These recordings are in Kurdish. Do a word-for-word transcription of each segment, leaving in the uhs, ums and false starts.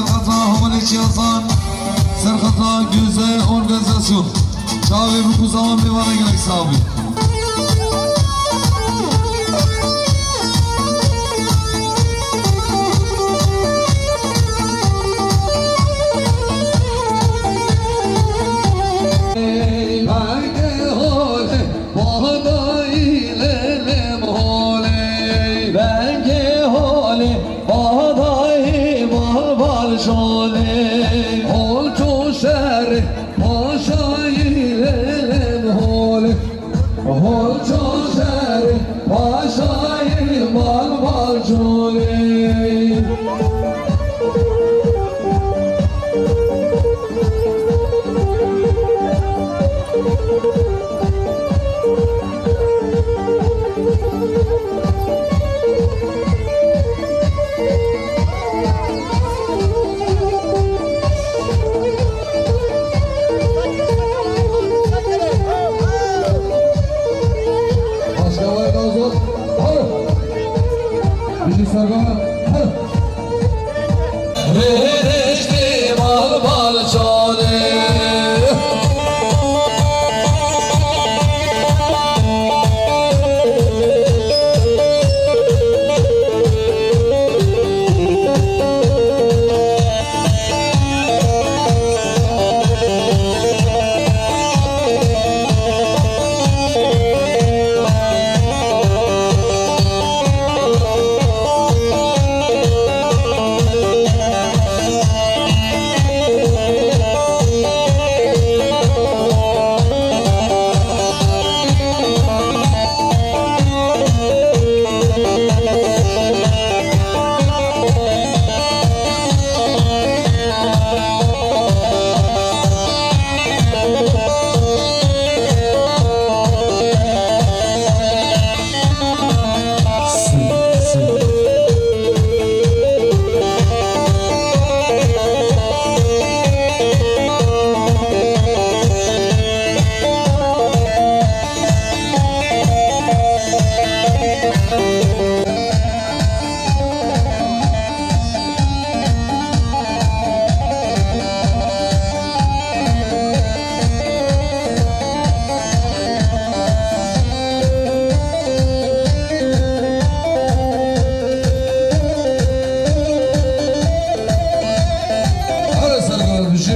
Xeta Hevalê Çiyazan, ser xeta Göze Organizasyon. Çavê bû ku zaman mêvana gelek sax bî. Bangê holê, badayî lê lêm holê. Bangê holê, badayî mal bal şolê. Hol ço şerê, paşayî lê lêm holê. Hol ço şerê, paşayî mal bal şolê. Başkanlar razı olsun. Hadi. Bizi sargana. Hadi. Rêhiştî mal mal canê. Ara sargılar bir şey.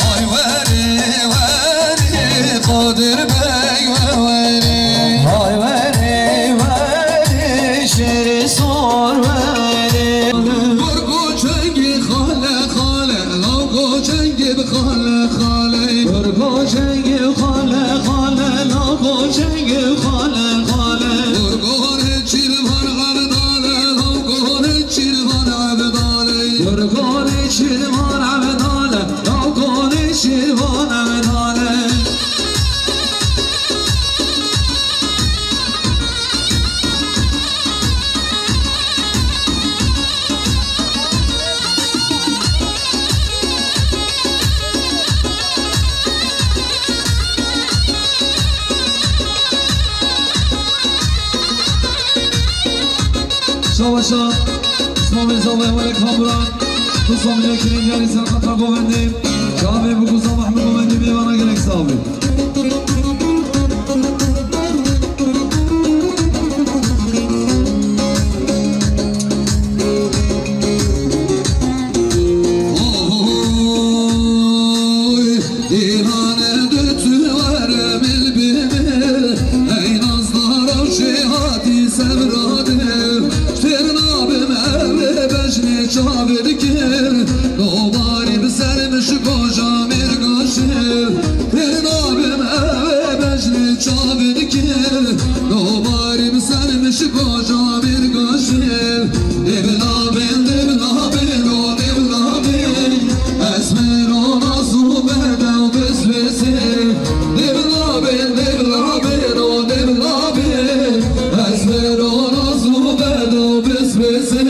Hay werê, werê, Qadir Beg ve werê. Hay werê, werê, şêrê sor werê. Gurgo çengê xale, xale, law go çengê bi xale, xale. Gurgo çengê xale, xale, law go çengê xale, xale. Gurgo ne çirvan Evdale, law go ne çirvan Evdale. Gurgo ne çirvan Evdale. Navgonê şêrvan Evdale. Başa, Osman Mirza ve Hevalê Kamuran, Osman Mirza Kirîn, Yarî Serqata Govendê, Çavê Bikuza Mahmud Govendê, mêvana gelek sağ olun. Oy, îlane de tu were mil bi mil, ey nazdara şêhatî sevra de, têr nabim ev bejnê çavê dikir, nobarî bi ser min şikoja mêrgaşir, têr nabim ev bejnê çavê dikir, nobarî bi ser min şikoja mêrgaşir. Dêvla bên, dêvla bên, o dêvla bên. Ez mero nazu bedew bisbisê. Dêvla bên, dêvla bên, o dêvla bên. Ez mero nazu bedew bisbisê.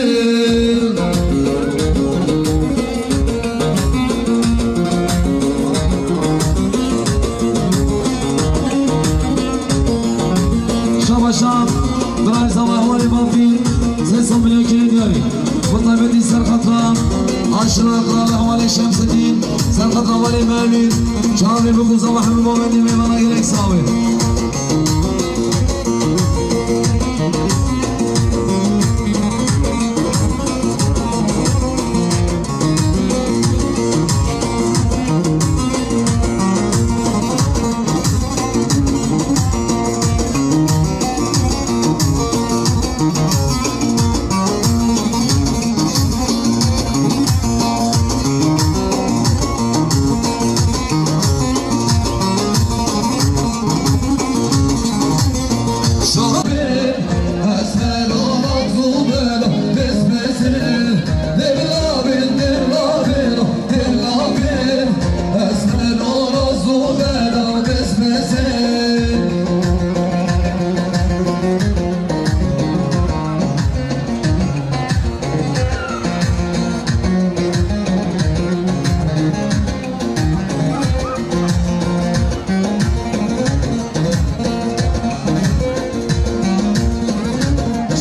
Şabaşa, birayê zava hevalê Bafî, Zê Samilya Kirîn Yarî. Bi taybetî ser xatra Aşira Qral hevalê Şemsedîn, ser xatra hevalê Mevlîd, çavê Bikuza Mahmud Govendê, mêvana gelek sağ be.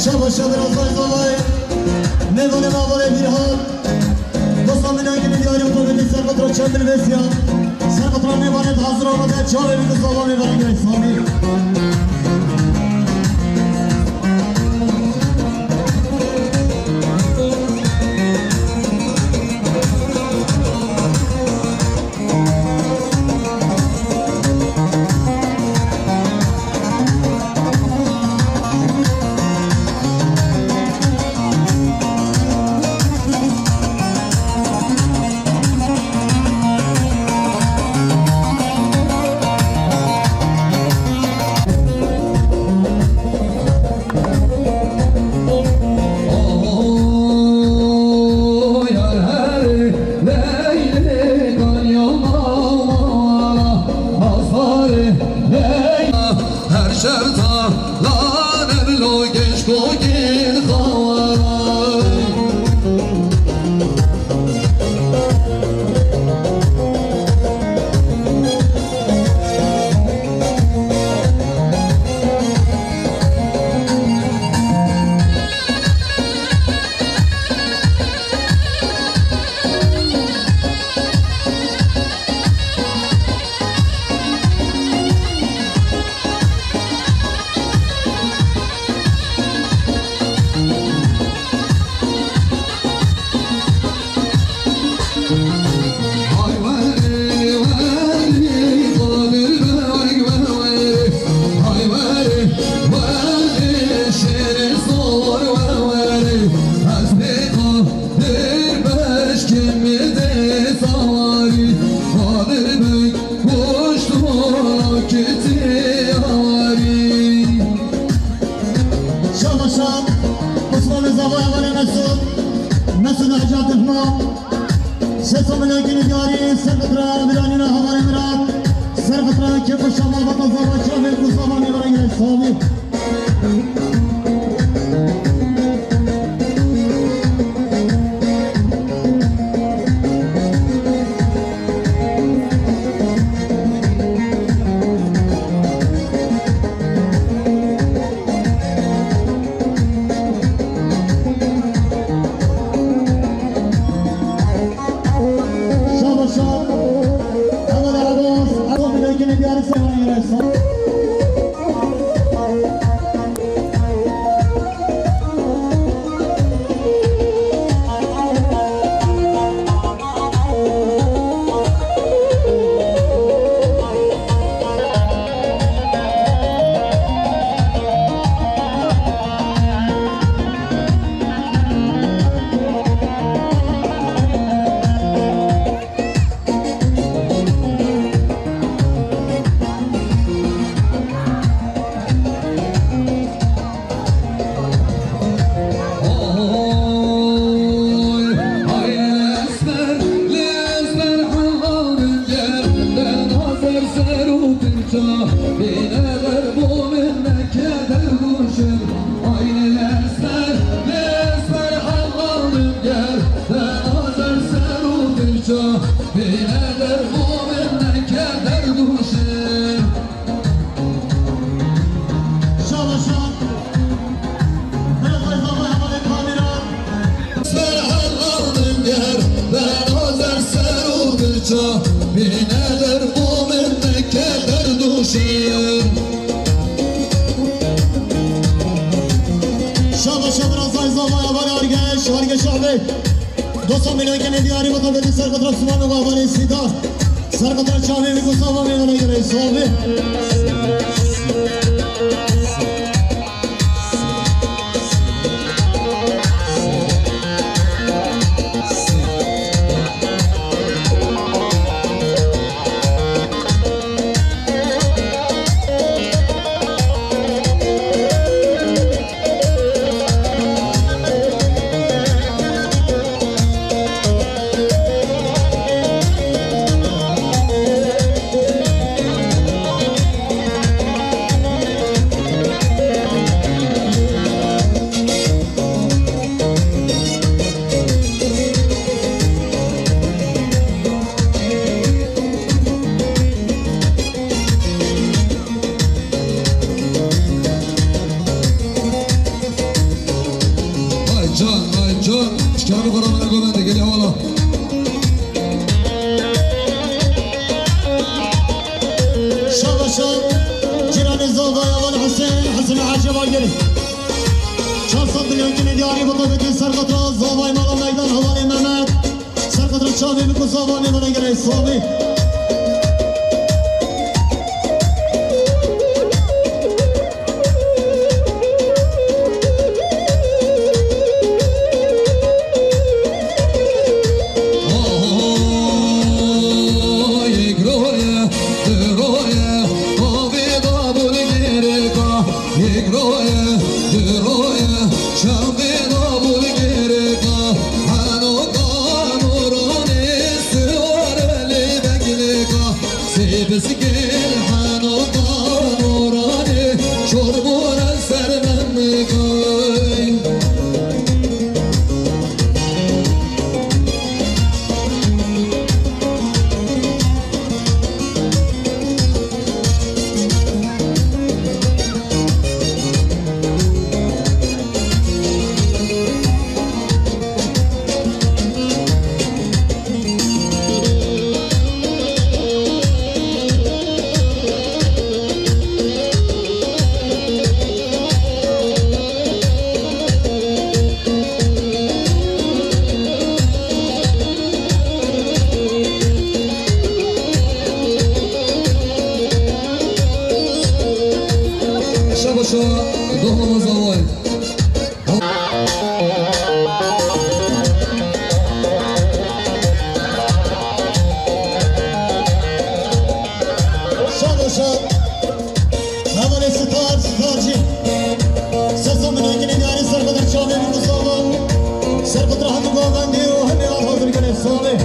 Şabaş, şabaş, Azay Zavay. Mêvanê Mavalê Bîrhan. Dosta min, engî min diyarî xwe bidî ser xwe tira çend milvêsiya. Ser xwe tira mêvanê hazir amade, çavê bidî zava mêvanê gelek sağ bî. Her şerta lane bilo geşko gel xawaray. Şabaşa, Osmanlı Zava hevalê Mesut, Mesut Hacı Abdurrahman, Şeso Milakî Nidiyarî, ser xitra Miranîna hevalê Miran, ser xitra Kêfo Şama Vata Zava Çavê ku Zava Mêvara Gire Savî. Ser û pinça bîne ber bo min neke derdûşim. Aynî lesber, lesber hevaldim ger ben azer ser û pinça bîne ber bo min neke derdûşim. Şabaşan. Serhal aldım ger, ben azer ser û birça, bîne der bo min neke derdûşim. Şabaşan razay zavaya var argeş, argeş abi. Dostum, milyon gene diyarî, bu tabi ser kadar Osmanlı babanın sida. Ser kadar çavi, bir kusa var, bir bana göre soğuğu. Ay can, ay can. Şikemî xwe ramine govende, gelî hevala. Şabaşa, cîranê Zovaya Val Husên, Husên Hacı Bagirî. Çar sed milyon kinê diyarî bu tabi ki serqatra Zovay Mala Meydan Havalê Mehmet. Serqatra çavê min ku Zova nêmane gerê Zovê. Sê bisikêl heno danoranê, şor bûne ser memikay. Şabaşa dohoma zavay. Şabaşa. Hevalê sitar, sitarcî. Sesa min ekin ê diyarî serqedr çavê min Mustafa. Serqedr hemû govendî û hemê ar hazir gelê savê.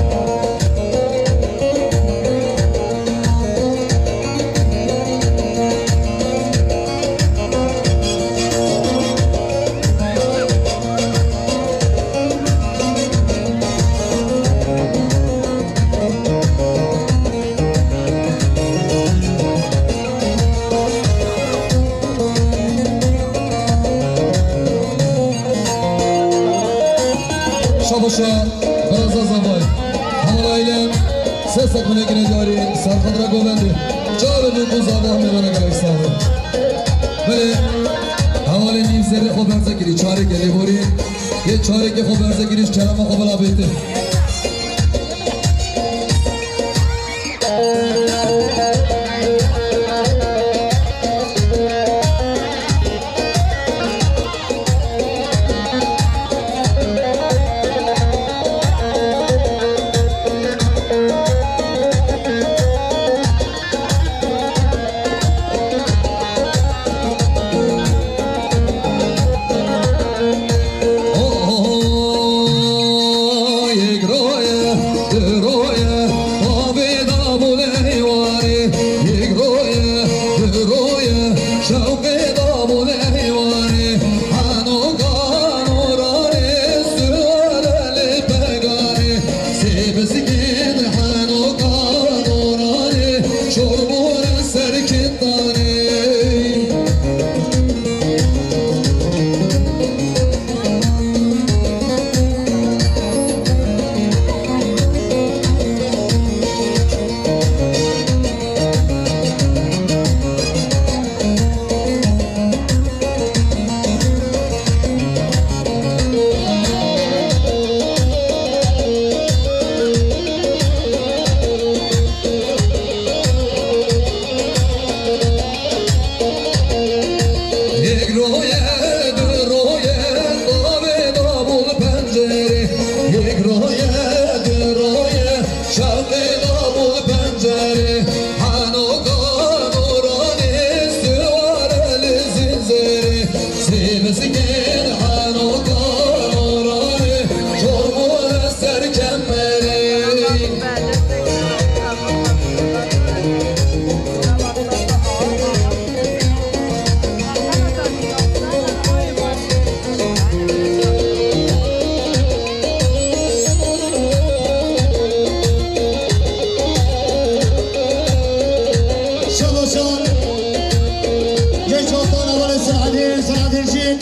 Şabaşa, biraza zavay. Heval aîlem, sê sed milekine carî, serqedra govendê. Çavê min ku zava hemê vana gerek sağ ol. Belê, hevalê nîv zerrê xwe berze kirî, çarê gelê borî. Yê çarekê xwe berze kirî, ji kerema xwe bila bêtir. Çorbûn ser kindanê. Yek roye, du roye, davê dabû li pencerê. Yek roye, du roye, şewqê dabû li pencerê. Henoka noranê siware li zincêrê. Sê miskên henoka noranê, çorbûn ser kemerê. Şabaşan. Geç oltan hevalê Selahaddin, Selahaddin jî.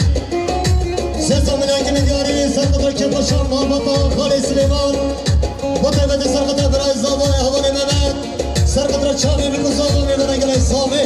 Sesa milekinê diyarî, serqedra Kêpaşan, malbata Xalê Silêman. Bo taybetî serqedra birayê Zavayê hevalê Mehmet. Serqedra çavê bik û zava mêvana gelê Savê.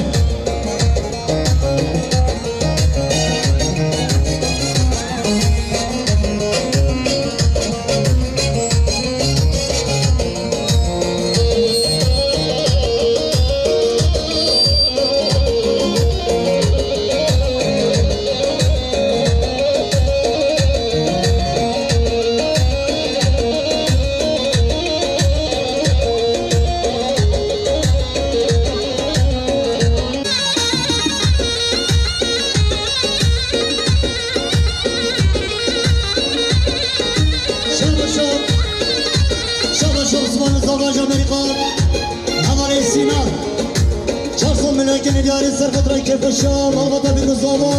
Şabaşa, şabaşa Osman Zavaş Amerîka, hevalê Sîna. Çar sed milekinê diyarî serqedra Kêpaşa, malbata bik û zava.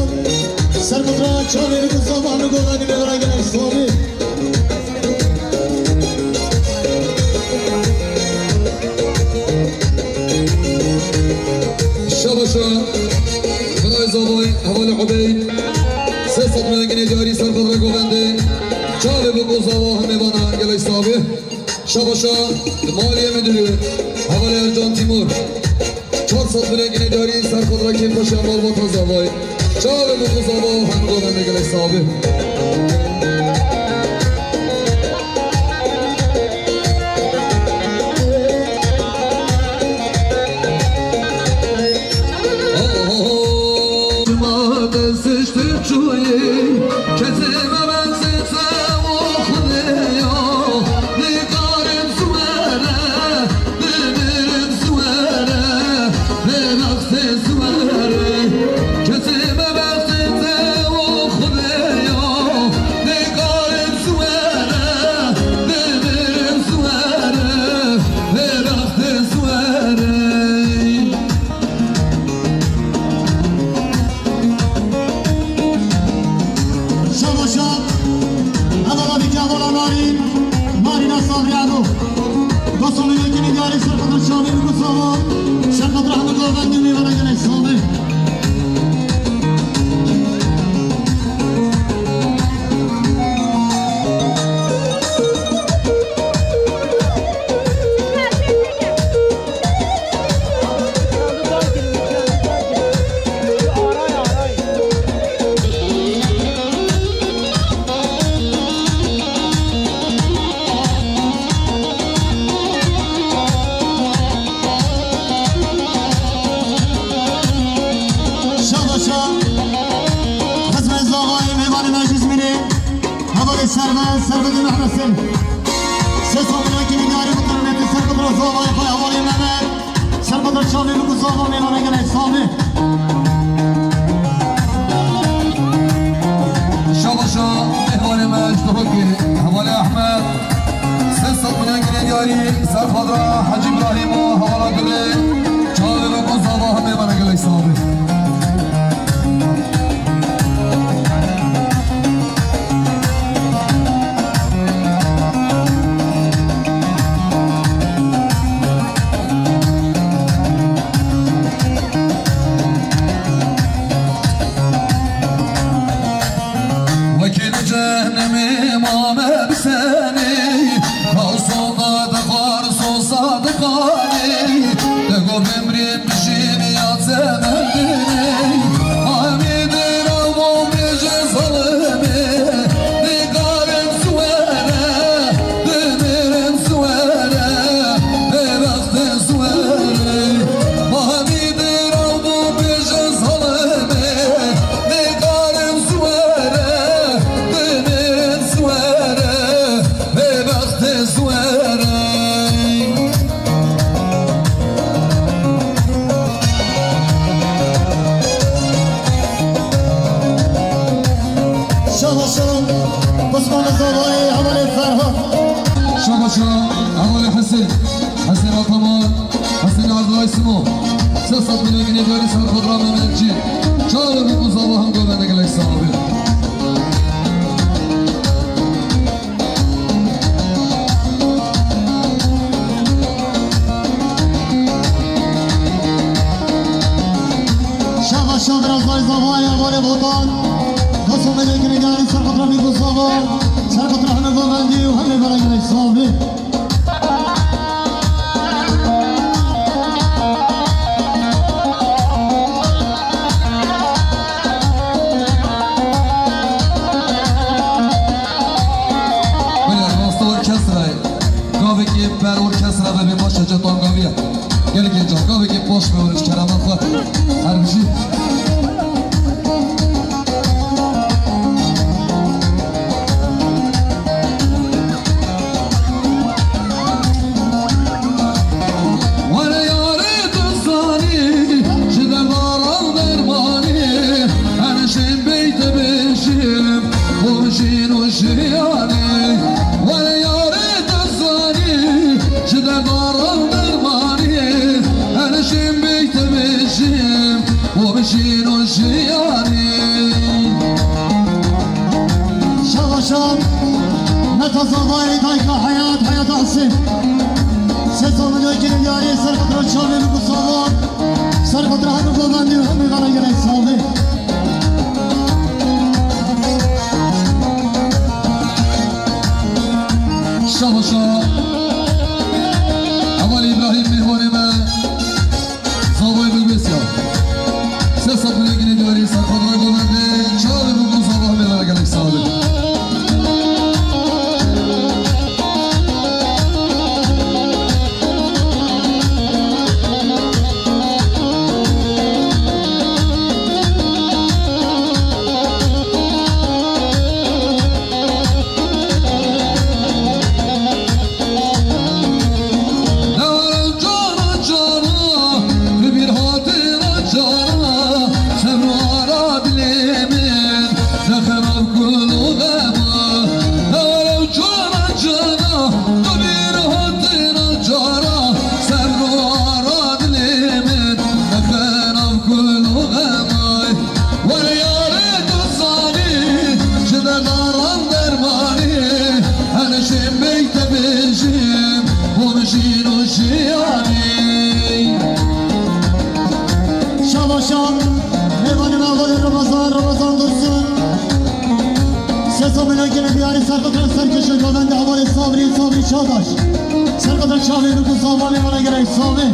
Serqedra çavê bik û zava, hemî govendî mêvana gelê Savê. Şabaşa, birayê Zavayê, hevalê Ubeyd. Sê sed milekinê diyarî serqedra govendê. Çavê bik û zava hemê vana gelê Savê. Şabaşa, maliye müdürü, hevalê Ercan Timur. Çar sed milekinê diyarî serqedra Kêpaşa, malbata Zavayê. Çavê bik û zava hemî govendê gelê Savê. Şabaşa, hevala bike, hevala Narîn, Narîna Sabriya do. Dosto milekinê diyarî serqedra çavê bik û zava, serqedra hemî govendê mêvana gelê Savê. Şabaşa, xizmê zavayê mêvanê me ji Îzmîrê, hevalê Servet, Servetê Mehmesê. Sê sed milekinê diyarî bi qirmetê serqedra zavayê xwe hevalê Mehmet. Serqedra çavê bik û zava mêvana gelê Savê. Şabaşa, mêvanê me ji Duhokê, hevalê Ehmed. Sê sed milekinê diyarî serqedra Hecî Îbrahîm û hevala Gulê. Çavê bik û zava hemê vana gelê Savê. Bimrî pişînî ya semendinê, anî dira bo bêje zalimê, nîgarim suwere, dimirim suwere, bêbextê suwere. Anî dira bo bêje zalimê, nîgarim suwere, dimirim suwere, bêbextê suwere. Şabaşa, Osman Zavayê, hevalê Ferhat. Şabaşa, hevalê Hesên. Hesên Ataman, Hesên Erdalay Simo. Sesat milê ginê dörî ser xwe dira Mehmetçî. Çawa bi ku zava hem govende gelek saxabî. Şeva şev razay zavaya vore votan. Kaso melek nigari ser xwe trafîk û zava. Ser xwe trafîk û govendî û hemê vere gelek savî. Belê, rasta orkestrayê. Gavekê ber orkestra vebe baş e, cetan gaviye. Gelekê can, gavekê baş be, weriş kerema xwe. Her bijî. Were yarê tu zanî, ji derdaran dermanî, her şên beyte bêjim, bo jîn û jiyanê. Were yarê tu zanî, ji derdaran dermanî, her şên beyte bêjim, bo jîn û jiyanê. Şabaşa, Meta Zavayê, dayka Heyat, Heyat Asê. Sesa milokê yarê ser xwe dira çavê min ku sava. Ser xwe dira hemû govendî û hemî vana gelek savê. Şabaşa, Heval Îbrahîm mêvanê me. Zavayê Bilbês ya. Sesat milê ginê diyarî ser xwe dira govendê. Çavê min ku zava hemê vere gelek saxabî. Dewara cana cana, bi bîr hatira cana, sebr û ara dilê min, ne xerab kul û xema. Dewara cana cana, bi bîr hatira cana, sebr û ara dilê min, ne xerab kul û xema. Were yarê tu zanî, ji derdaran dermanî, her şên beyte bêjim, bo min jîn û jiyanî. Şabaşa, mêvanê me hevalê Ramazan, Ramazan Dursun. Sesa milokê me diyarî ser xwe dira ser kêşe govendê hevalê Sabrî, Sabrî Çağdaş. Ser xwe dira çavê min ku zava lê vana gelek savê.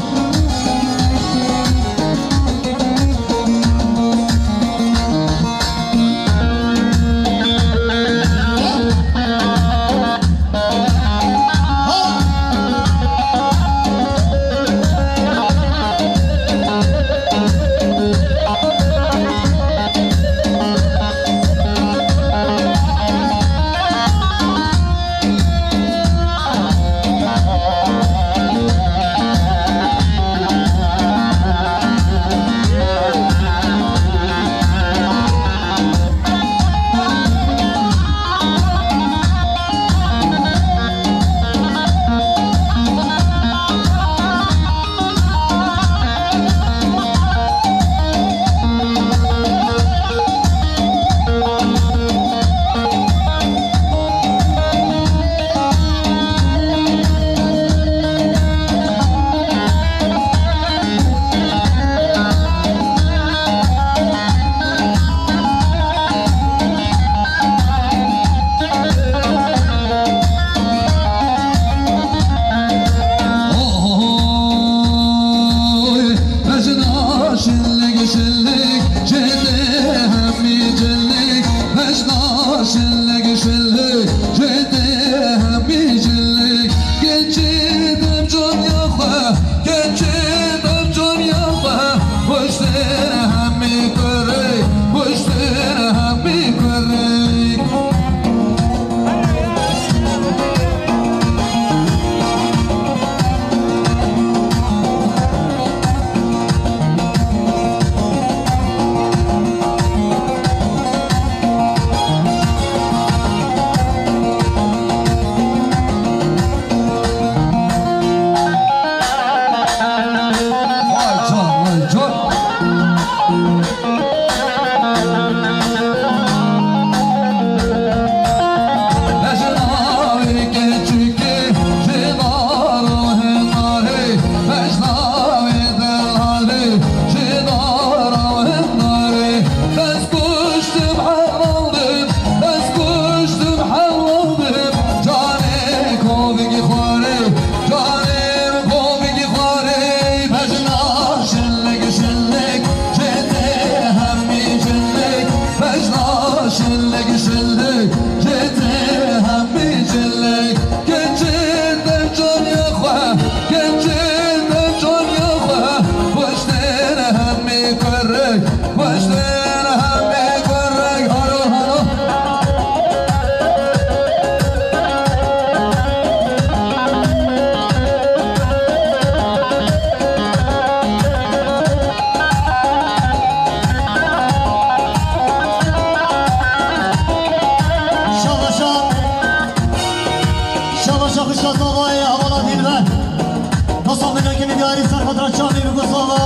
Çavê bi gozava,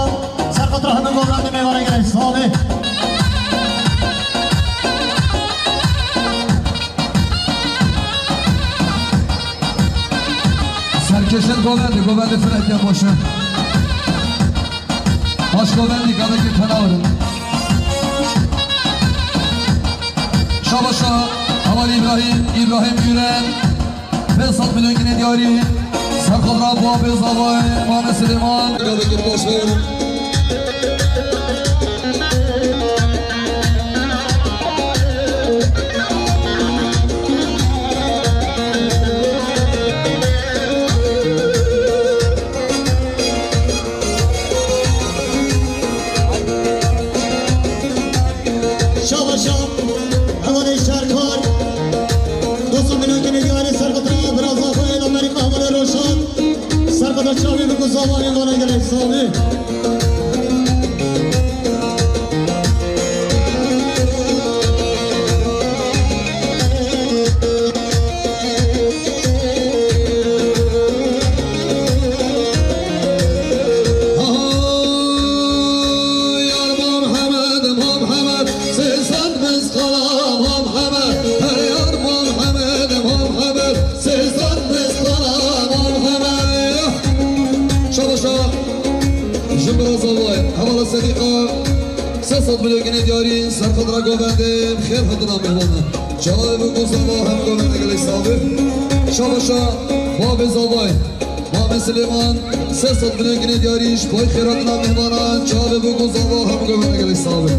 serqatra hemû govendê mêvara gelek slavê. Serkêşin govendê, govendê firetiya boşe. Baş govendî, gavekê penawirin. Şabaşa, Heval Îbrahîm, Îbrahîm Gülen. Pênc sed milyon ginê diyarî. Serqatra babê zavayê Mame Silêman. Gavekê boş verin. Şabaşa, hevalê şerkar. Dostum, milyon ginê diyarî serqatra bira zavayê Amerîka, hevalê Roşan. Serqatra çavê bi ku zavanê vana gelek savê. Yar Muhammed, Muhammed, sê sed mesqala Muhammed, her yar Muhammed, Muhammed, sê sed mesqala Muhammed. Şabaşa, ji bira zavayê, hevala Sedîqa, sê sed milyon ginê diyarî, serqatra govendê, xêr hatina mêvanan. Çavê bi ku zava hem govendê gelek savê. Şabaşa, babê zavayê. Mame Silêman, sê sed milyon ginê diyarî ji bo xêratina mêvanan, çavê bi ku zava hem govendê gelek savê.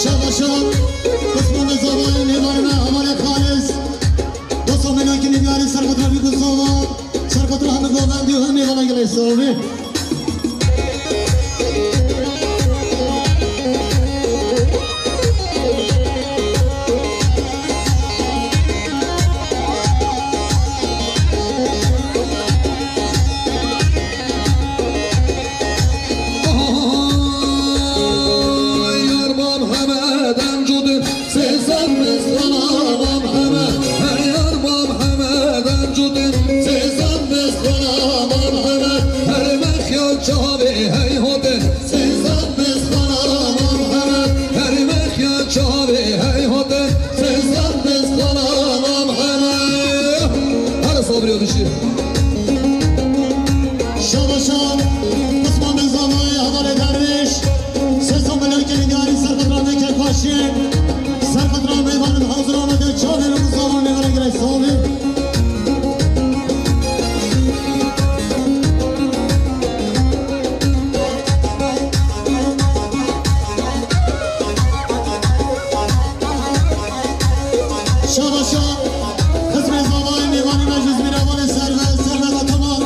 Şabaşa, qismê zavalê mêvanê me, hevalê Xalis. Dosta me nakinê diyarî serqatra bî ku zava, serqatra hemî govendî û hemî vana gelê savê. Yar Muhammed Emcudin, sê sed mesqala Muhammed. Hey yar Muhammed Emcudin, sê sed mesqala Muhammed. Her mexya çavê hey hotin, sê sed mesqala Muhammed. Her mexya çavê hey hotin, sê sed mesqala Muhammed. Her sabriyatı şey. Şabaşa, Osman Bey Zavayê, hevalê Dervîş, sê sed milyon ginê diyarî serqatra me kekbaşî, serqatra mêvanên hazir amade, çavê li Mustafa mêvana girek savê. Şabaşa, qismê zavayê mêvanê me ji Îzmîrê, hevalê Servet, Servet Ataman.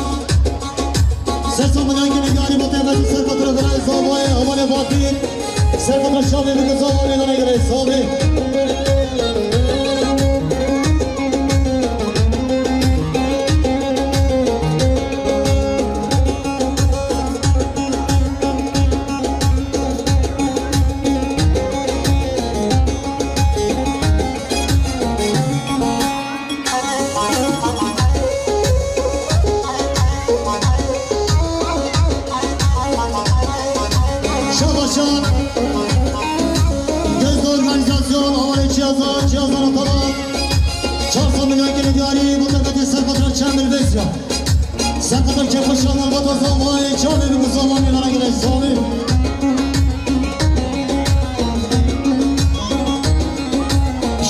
Sê sed milyon ginê diyarî bo te ve serqatra birayê zavayê, hevalê Bapîr. Serqatra çavê bike zavayê, nane girê savê. Şabaşan, Göz Organizasyon, Havale Çiyaza, Çiyaza Natalan, çar sed milyon ginê diyarî, bu tepede serpatra çend milvês ya. Serpatra kefeşan, Malbata Zavayê, çavê bi zamanê nana girek savê.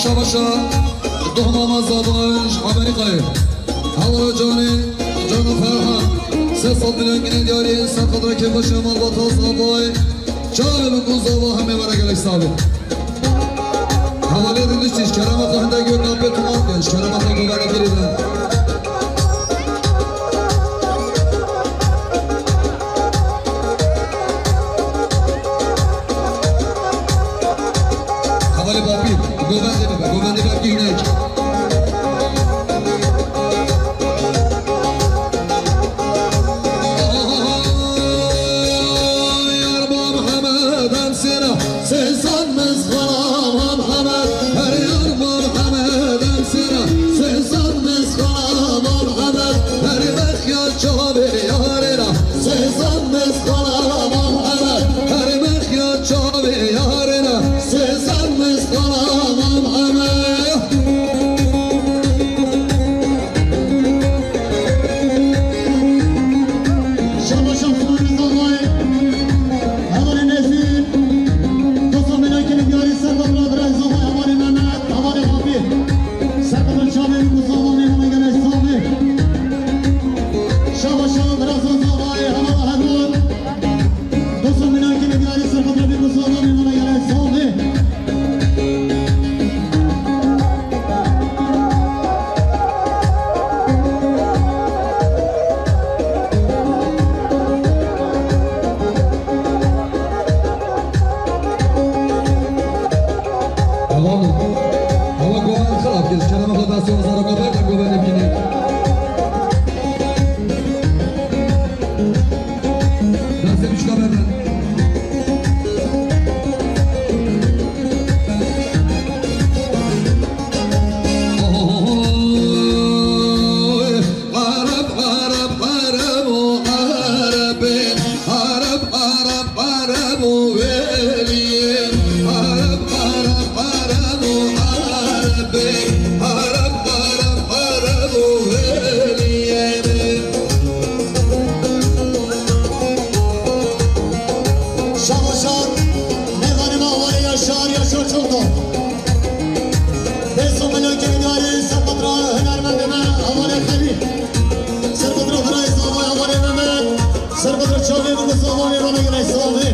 Şabaşa, Dohmama Zavan ji Amerîkayê. Hewara canê, cana Ferhan. Sê sed milyon ginê diyarî, serqatra kefeşê Malbata Zavayê. Çavê bi ku zava hemê were gelek savê. Hevalê rindiştî, ji kerema xwe hindek gök napê tuman ke, ji kerema xwe govene kirî de. Hevalê Bapîr, govendê bibe. Govendê bergînek. Yar Muhammed em sêra, sêsan mizxana Muhammed. Her yar Muhammed em sêra, sêsan mizxana Muhammed. Her mexya çavê yarê ra, sêsan mizxana Muhammed. Her mexya çavê yarê ra, sêsan mizxana Muhammed. Şabaşa Xwedê Reza Xwayê, hevalê Nezîr, dosta melekê diyarî Serbat Reza Xwayê, hevalê Mehmet, hevalê Xafî. Serbat Çavê ku sağlam ê, bana gelek sağlam ê. Şabaşa Reza Xwayê, hevala Hedon. Dosta melekê diyarî Serbat Reza Xwayê, bana gelek sağlam ê. Heval, heval govend xirab kir. Kerema xwe destê wazara govend, govendê bînê. Destê biçûka berde. Oy, Arab, Arab, Arab, o Arabê. Arab, Arab, Arab, o weliyê. Arab, Arab, Arab, o Arabê. Arab, Arab, Arab, o weliyê. Şabaşan, mêvanê me awarê Yaşar, Yaşar Çokdor. Dest û melekê diyarî Serbat Reza, hunermendê me, awarê Xelîl. Serbat Reza, awarê Mehmet. Serbat Reza, çavê min, sağlam ê, bana gelek sağlam ê.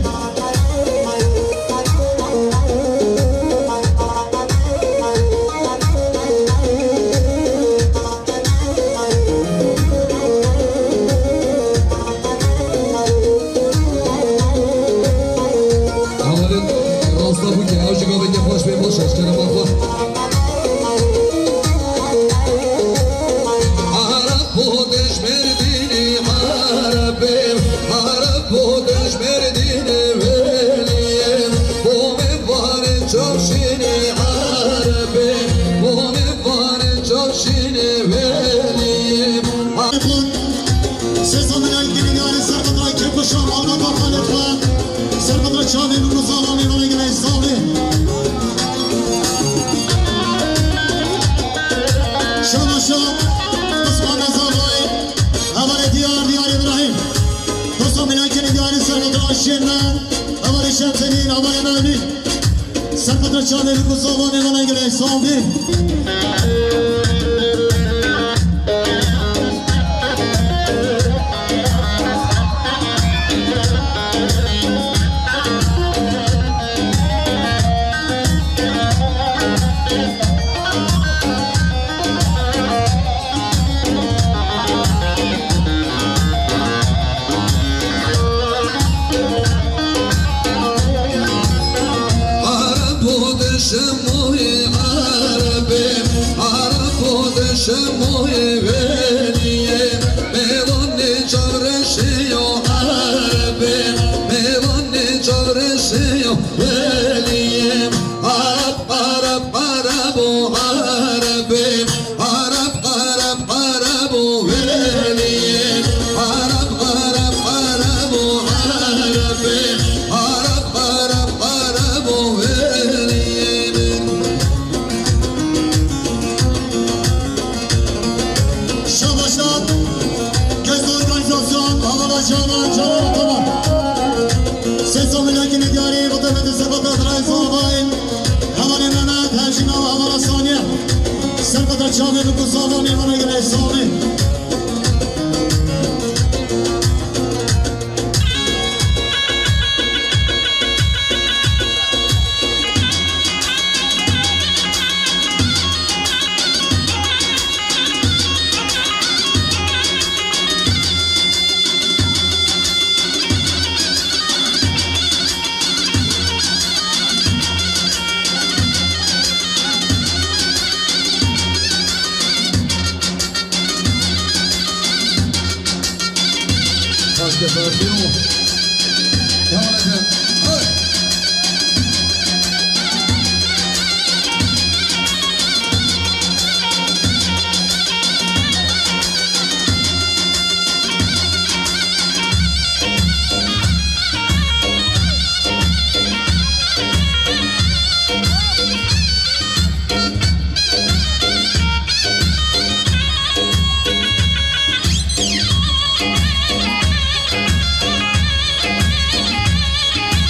Hevalên rasta bû ke ew jî gaveke xweş bê, baş eşkere bak bak. Arab bo deş Mêrdînê Arabê, Arab bo deş Mêrdînê weliyê, bo me vanê çavşînê Arabê, bo me vanê çavşînê weliyê. Sêsan melekê diyarî Serbat Reza kepişa malbata xalet xwe. Serbat Reza çavê min ku sağlam ê, bana gelek sağlam ê. Şabaşa Osman Reza Xwayê, hevalê diyar, diyar Îbrahîm. Dosta melekê diyarî Serbat Reza şên me. Hevalê Şemsedîn, hevalê Mevlî. Serbat Reza çavê min ku sağlam ê, bana gelek sağlam ê. Arab bo deşê Arabê, Arab bo deşê weliyê, mêvanê çavreşê yo Arabê, mêvanê çavreşê yo weliyê. Arab, Arab, Arab, o Arabê. Arab, Arab, Arab, o weliyê. Arab, Arab, Arab, o Arabê. Arab, Arab, Arab, o weliyê. Şabaşan, kes organizasyon, Havala Canan, Canan Ataman. Sêsan melekê diyarî, bu tepede Serbat Reza Xwayê. Hevalê Mehmet, her jî nava hevala Saniye. Serbat Reza çavê min ku sağlam ê, bana gelek sağlam ê.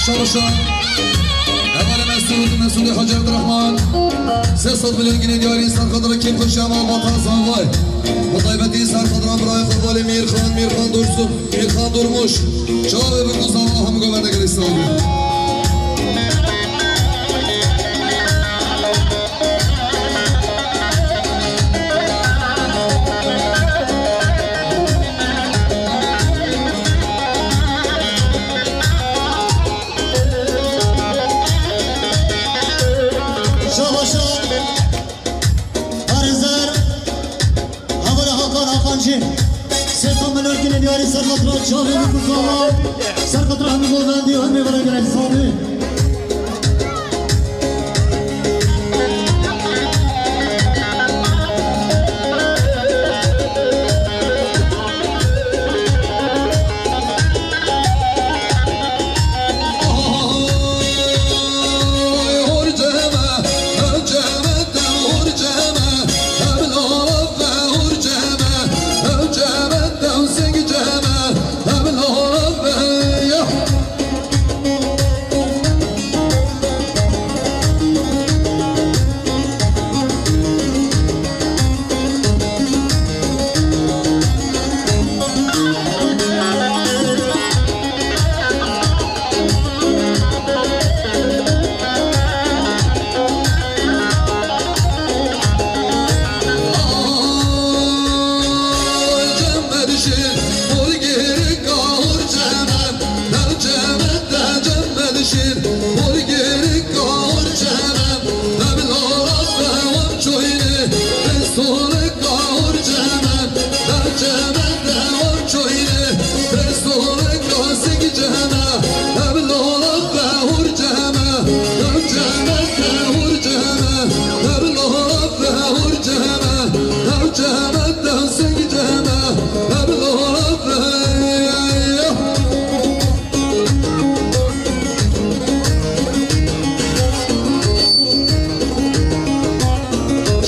Şabaşa. Hevalê Mesûd, Mesûdê Hacî Abdurrahman. Sê sed milyon ginê diyarî ser xatira kêfxweşî malbata Zavay. Bi taybetî ser xatira birayê xwe Valê Mîrxan, Mîrxan Dursun, Mîrxan Durmuş. Çavê bi ku zava hemû govende gelê Savî. Şabaşa. Parêzer. Hevalê Hakan Hakan jî. Sê sed milyon ginê diyarî ser xatira çavê min ku zava. Ser xatira hemî govendî û hemî vere gelek Savî.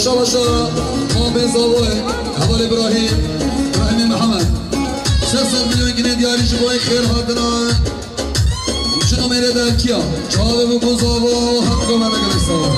Şabaşa, Mamê Zavoy, Heval Îbrahîm, Îbrahîmê Mihemed. Sê sed milyon ginê diyarî ji bo xêr hatina. Çi nomêrê de kiya? Çavê bi ku zava, hemû govende gelek Savî.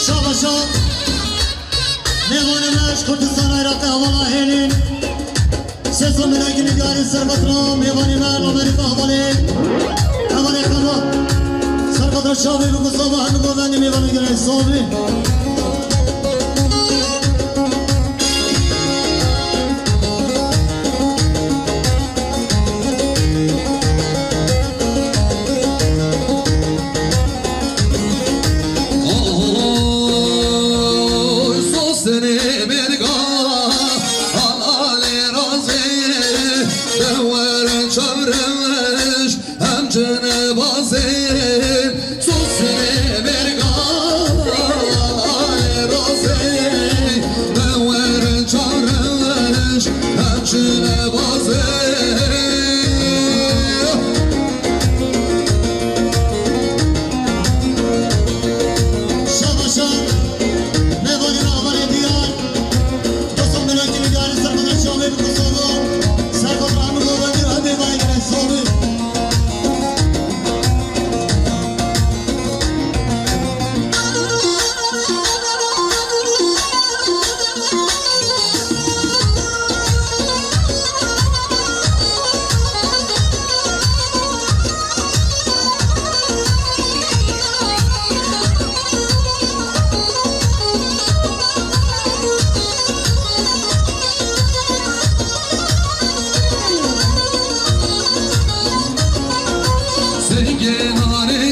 Şabaşa. Mêvanê me ji Kurdistana Iraqê hevala hêlîn. Sê sed milyon ginê diyarî ser xatira mêvanê me, Amerîka hevalê. Hevalê Xema. Ser xatira çavê bi ku zava hemî govendî mêvanê gelek Savî. Oy, sosenê mêrga, alê razê, dewer çavreş, hem çine bazê, sosenê mêrga, alê razê, dewer çavreş, hem çine bazê. Şabaşa, mêvanê me hevalê diyar. Dostum, milletî diyarî ser xwe de çavê bi ku zava. Ser xwe rahmet û rebî, hemê vayê gelek Savî. Kenarê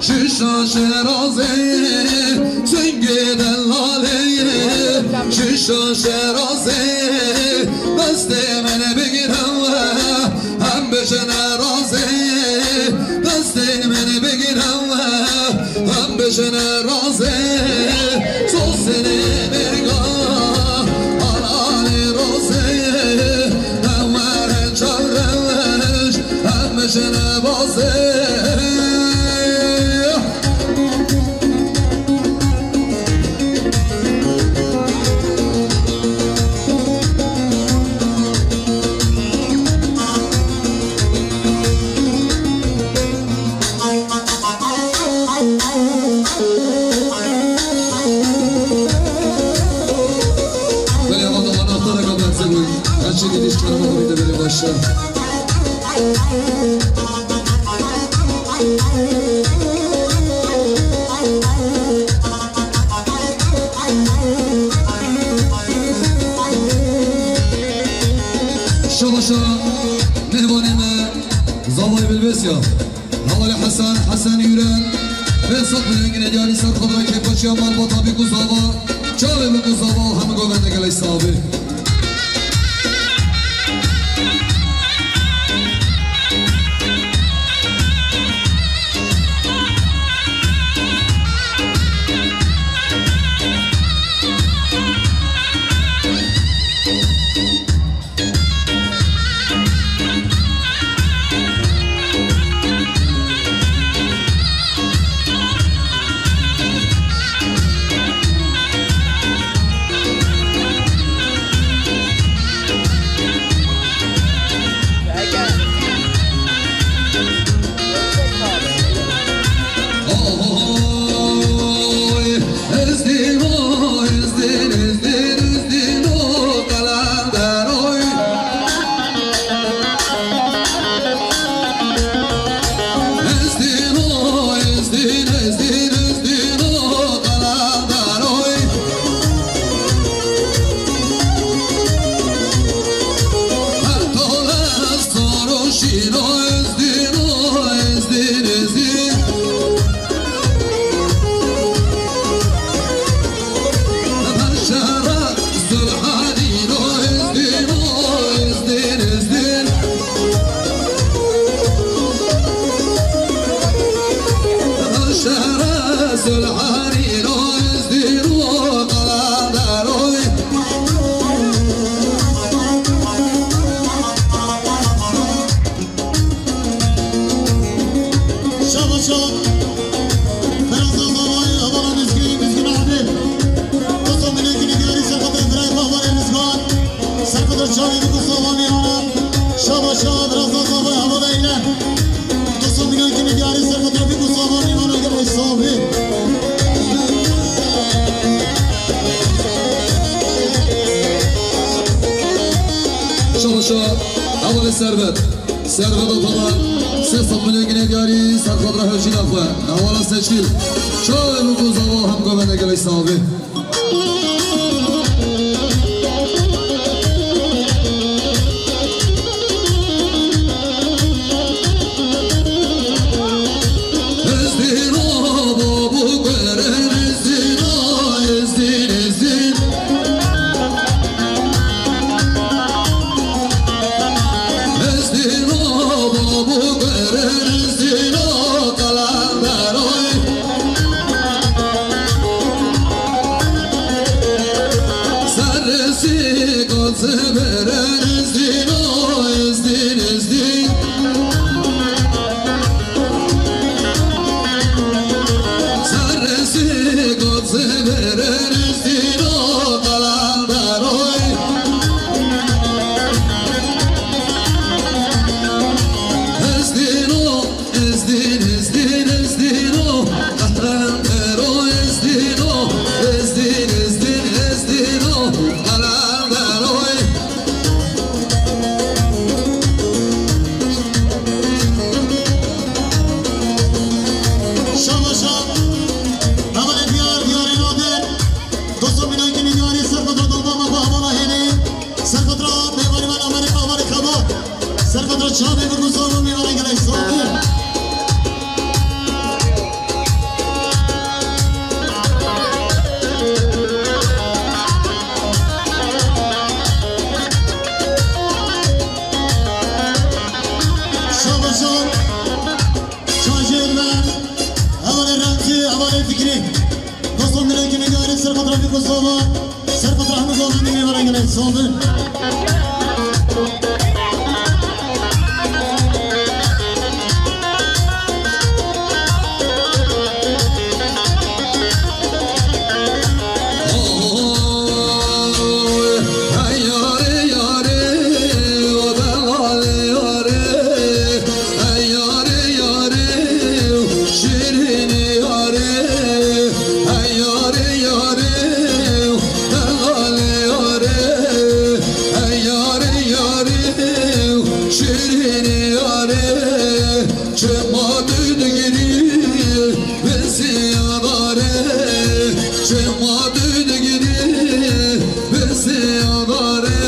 şişa şerazê, singê delalê şişa şerazê, destê min bigire we, em bijine razê, destê min bigire we, em bijine razê, sosê mêrga, al alê rozê, em were çar rewş, em bijine bazê. Belê, ama da anahtareka berze bû. Her şey gidiş kerema bû de belê başla. Şabaşa mêvanê me Zavayê Bilbês ya. Hevalê Hesen, Hesen Üren. Pênc sed milyon gine diyarî ser xwe dira kêfxweşiya malbata bî ku zava. Çavê min ku zava û hemû govende gelek savê. Şabaşa, Feransa Zavayê, Avala Mizgîn, Mizgîn Adil. Dosto milletini diyarî serkata Ibrahim Avala Mizgan. Serkata çavê Biko Sava Mîvana. Şabaşa, Feransa Zavayê, Avala Eyle. Dosto milletini diyarî serkata Biko Sava Mîvana, gel hesabê. Şabaşa, Avala Servet. Serveta Talan, sê sed milyon gine diyarî, ser xwe dira hewcîna xwe. Hevala Seçil. Çavê min ku zava hem govende gelek savê. Şabaşa, hevalê diyar, diyarê Nadir, dosto mînankî diyarî, serkota dolma me xwe hevala hênê, serkota mêvanê me Amerîka, Amerîka ba, serkota çavê min ku zava mêvanê gelek zava. Kosova, ser kontra hemû govendê mêvanê gelê Zobin. Şirin yare, çima tu digirî, bi ziyadare, çima tu digirî, bi ziyadare.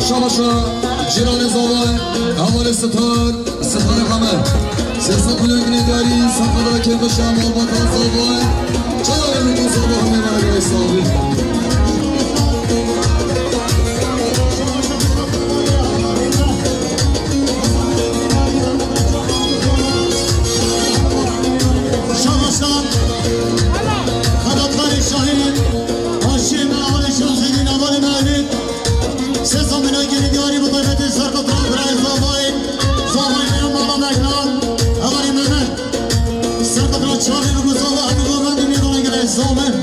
Şabaşa cîranê Zavay, hevalê Sitar, Sitarê Heme. Sê sed milyon ginê diyarî, sefada kêmişa malbata Zavay. Çawa rûnî Zavay hemê me re sağ bî. Şabaşa, Xedatkarê Şahîn, Haşî me, hevalê Şemsedîn, hevalê Mewlîd. Sê sed milyon ginê diyarî bi taybetî ser kontra birayê Zavayê. Zavayê me ya mala Mehna, hevalê Mehmet. Ser kontra çavê bi ku Zava hemî govendê mêvanê gelê Zobin.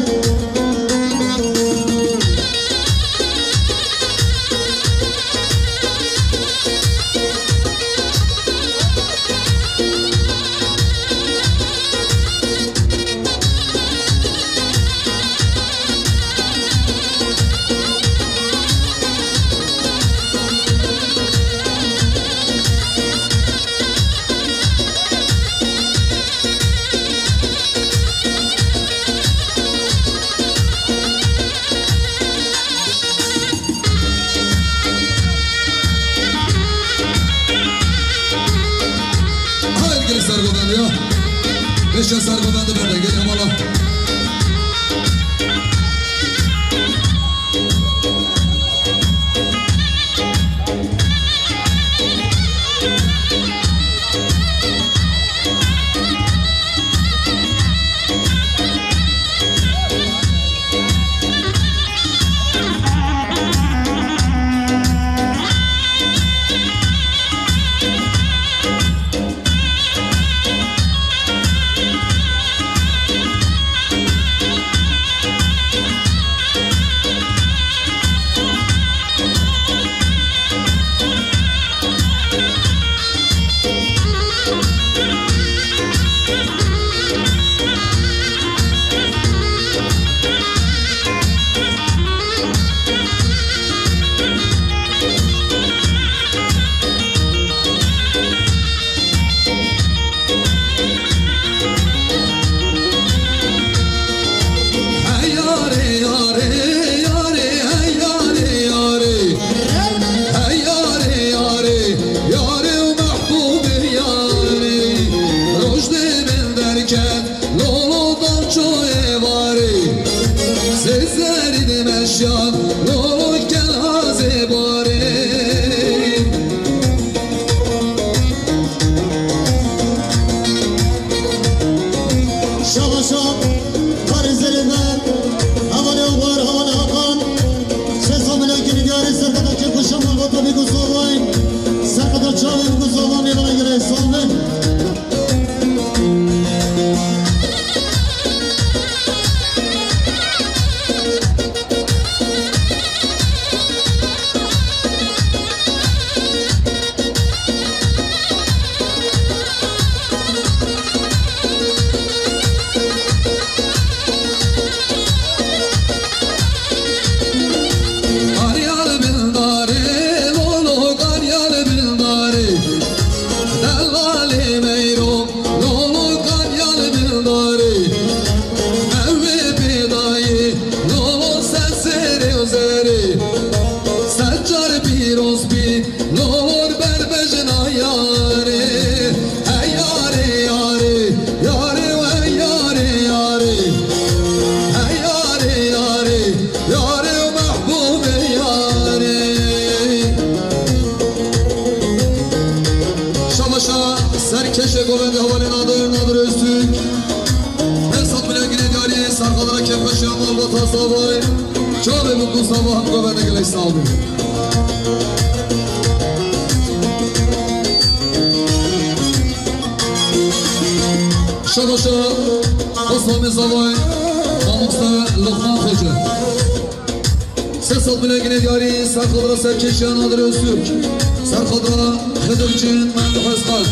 Haydi gelin sergodan ya. Beşe sergodan da bende. Gelin valla. Paşa malbata zavay, çavê min ku zava hem govende gelek sağ olun. Şabaşa Osmanlı zavay, mamoste Lokman Hoca. Sê sed milyon ginê diyarî, serxadra serkeşiya Nadir Öztürk, serxadra Xedircîn Mehmet Heskan.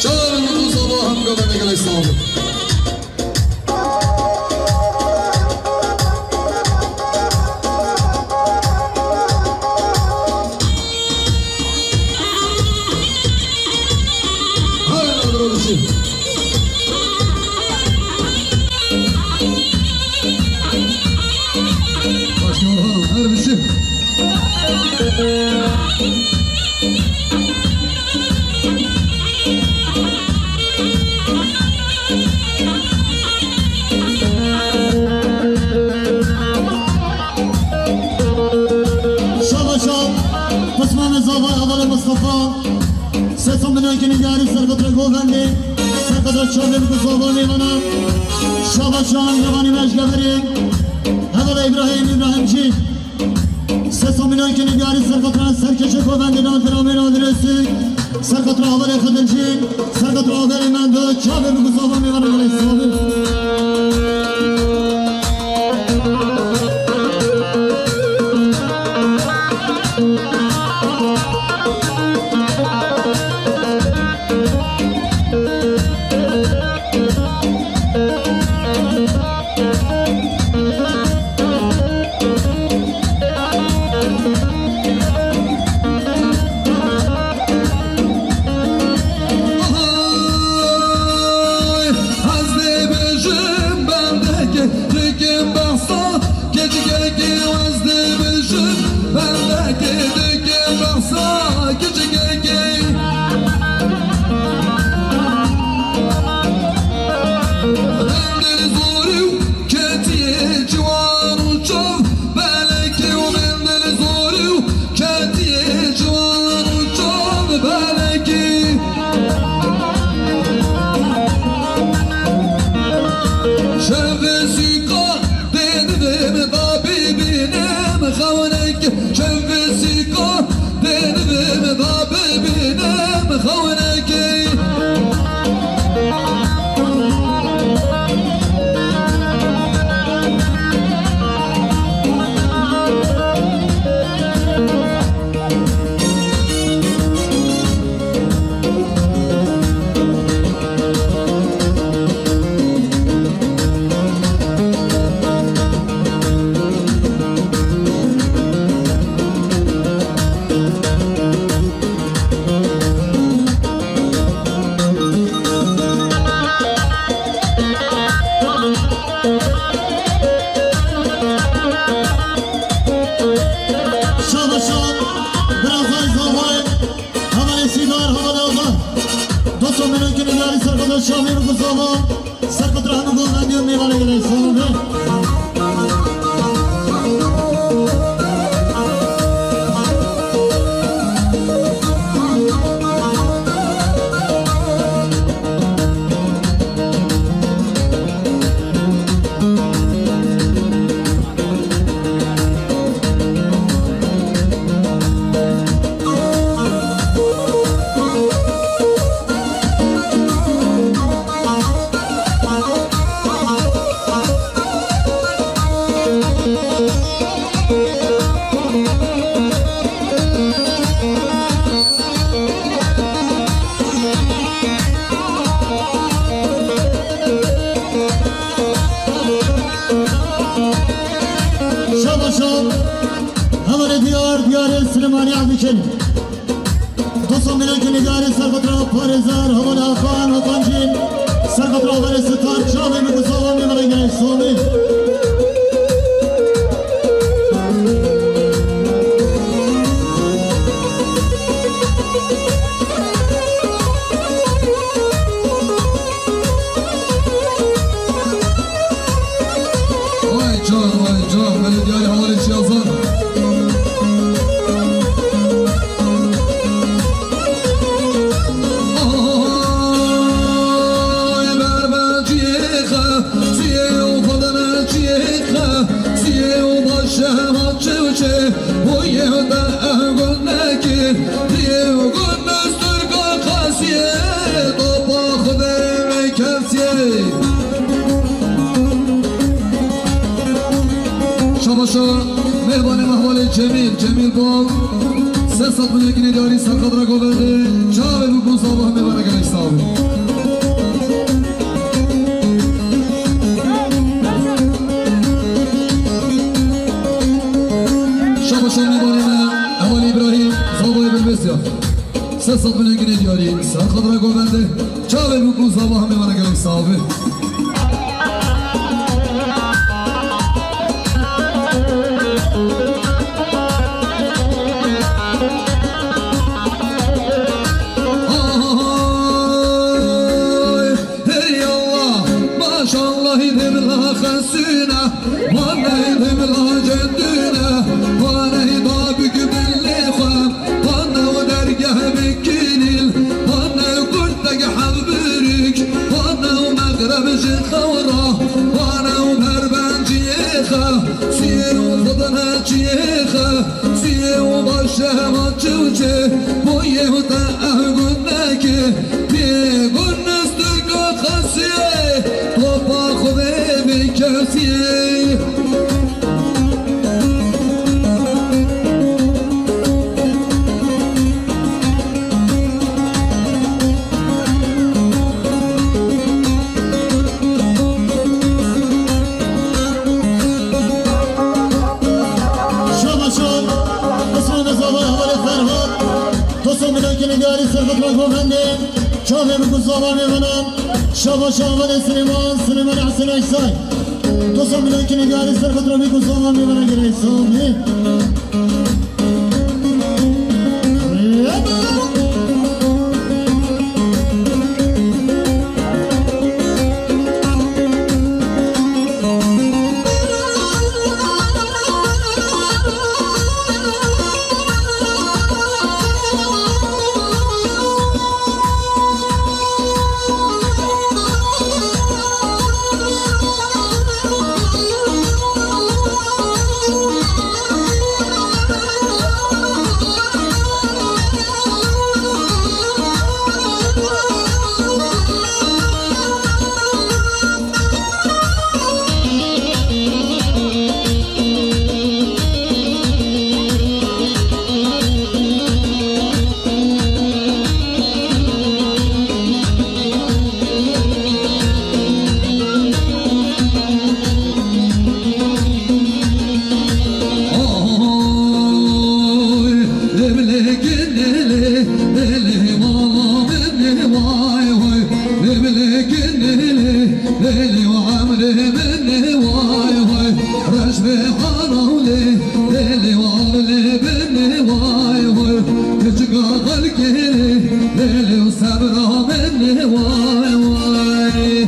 Çavê min ku zava hem govende gelek sağ olun. Hayır, Nadir Öztürk. Başkan Orhan, her bir şey. Şabaşa, pismamê zavay hevalê Mistefa, sê sed milyon ginê diyarî serxatra govendê, serxatra çavê min ku zava nêvana. Şabaşa, hevalê me ji Geverê, hevalê Îbrahîm, Îbrahîmcî. Sê sed milyon ginê diyarî serxatra serkeşê govendê Nadir Amê Nadir Öztürk, serxatra hevalê Xedircîn, serxatra hevalê Mendo, çavê min ku zava nêvana gelek sağ olun. Ay, ez dibêjim bendekê, dikim behsa keçikekê, ez dibêjim bendekê, dikim behsa keçikekê. Mendil zorî û ketiye ciwan û çav belekî û mendil zorî û ketiye ciwan û çav belekî. Şevê sîka dê divê min da bibînim xewnekê. Şevê sîka dê divê min da bibînim xewnekê. Şabaşa, birazay zavay, hevalê Sîdar, hevalê Ava. Dosto melekê nîgarî serxweda Şamê bi zava. Serxwed rahmet û goldendiyê mêvanê gelê sağ olun. Şabaşa, hevalê diyar, diyarê Silêmanî Ebdîkin. Dosto melekê nîgarî serxwed ra parêzer, hevalê Hakan, Hakancîn, serxwed ra hevalê Sitar, çavê min ku sava mêvanê gelê sava. Vay can, vay can, belediye hevalê Çiyazan. Ay, berber çiyê xe, çiyê o xwedeme çiyê. Şehma çiwçe, bu yewde ehguneki, yewgun mesturka kasiye, topa Xudê ve kesiye. Şabaşa, mêvanê mehvalê Cemîl, Cemîl Bal, sê sed milyon kinê diyarî serqet re govende, çavê bû ku zava mêvana gelek sax bû. Şabaşa mêvanê me, Hevalî Îbrahîm, zavayê Bilbêz ya. Sê sed milyon kinê diyarî, serqet re govende, çavê bû ku zava hemê me re gelek sax be. Ay, hey Allah, maşallah, hey Allah, xesûne. Vaney dimla cendine, vaney da bükü belli xwe, vanew dergeh bikilil, vanew kurteg hevbirük, vanew megreb ji xewra, vanew berbenciyê xe, siyê û xudine çiyê xe, siyê û başe ma çiwçe, boyê û te ehguneke, pê gun nesturka xesiyê. Topa Xwedê vê kesiyê. Şaba şab, Osman Zava, Hevalê Ferhat, Tosun Bilekini Gari Serhat ve Govende, Çavê bi ku zava mêvanan, Şaba Şabanê Silêman, Silêmanê Hesen Eysay. Tosa milekini gari ser xwe trafîk û zava mêvana girê Samî. Oy, lê bilê kinê lê, lê lê mala min ê, vay vay. Lê bilê kinê lê, lê lê emrê min ê, vay vay. Reş bê haraw lê, lê lê avlê bin ê, vay vay. Keçika xelkê lê, lê lê sebra min ê, vay vay.